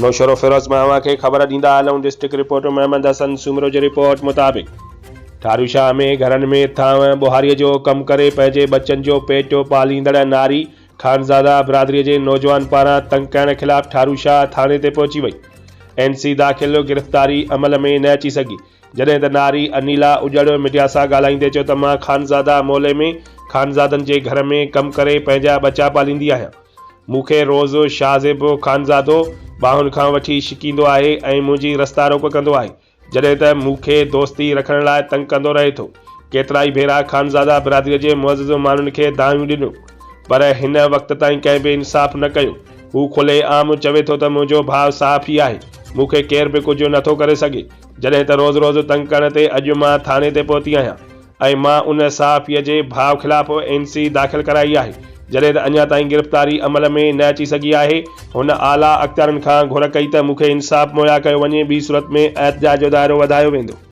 نوشهروفيروز مان اوهان کي خبر ڏيندا هلون ڊسٽرڪٽ رپورٽر محمد حسن سومرو جي رپورٽ مطابق ٺاروشاهه ۾ گهرن ۾ ٿانء ٻهاري جو ڪم ڪري پنهنجي ٻچن جو پيٽ پاليندڙ ناري خانزاده برادري جي نوجوان پاران تنگ ڪرڻ خلاف ٺاروشاهه ٿاڻي تي پهچي وئي اين سي داخل گرفتاري عمل ۾ نه اچي سگهي جڏهن ته ناري انيلا اڄڙ ميڊيا سان ڳالهائيندي چيو ته مان خانزاده محلي ۾ خانزادن جي گهر ۾ ڪم ڪري پنهنجا ٻچا پاليندي آهيان. مون کي روز شاهزيب خانزادو ٻانهن کان وٺي ڇڪيندو آهي ۽ منهنجي رستا روڪ ڪندو آهي جڏهن ته مون کي دوستي رکڻ لاء تنگ ڪندو رهي ٿو. ڪيترائي ڀيرا خانزاده برادري جي معزز ماڻهن کي دانهيون ڏنيون پر هن وقت تائين ڪنهن به انصاف نه ڪيو. هو کلي عام چوي ٿو ته منهنجو ڀاء صحافي آهي مون کي ڪير به ڪجهه نٿو ڪري سگهي. جڏهن ته روز روز تنگ ڪرڻ تي اڄ مان ٿاڻي تي پهتي آهيان ۽ مان ان صحافي جي ڀاء خلاف اين سي داخل ڪرائي آهي جڏهن ته اڃا تائين گرفتاري عمل ۾ نه اچي سگهي آهي هن اعليٰ اختيارين کان گهر ڪئي ته مون کي انصاف مهيا ڪيو وڃي ٻي صورت ۾ احتجاج جو دائرو وڌايو ويندو.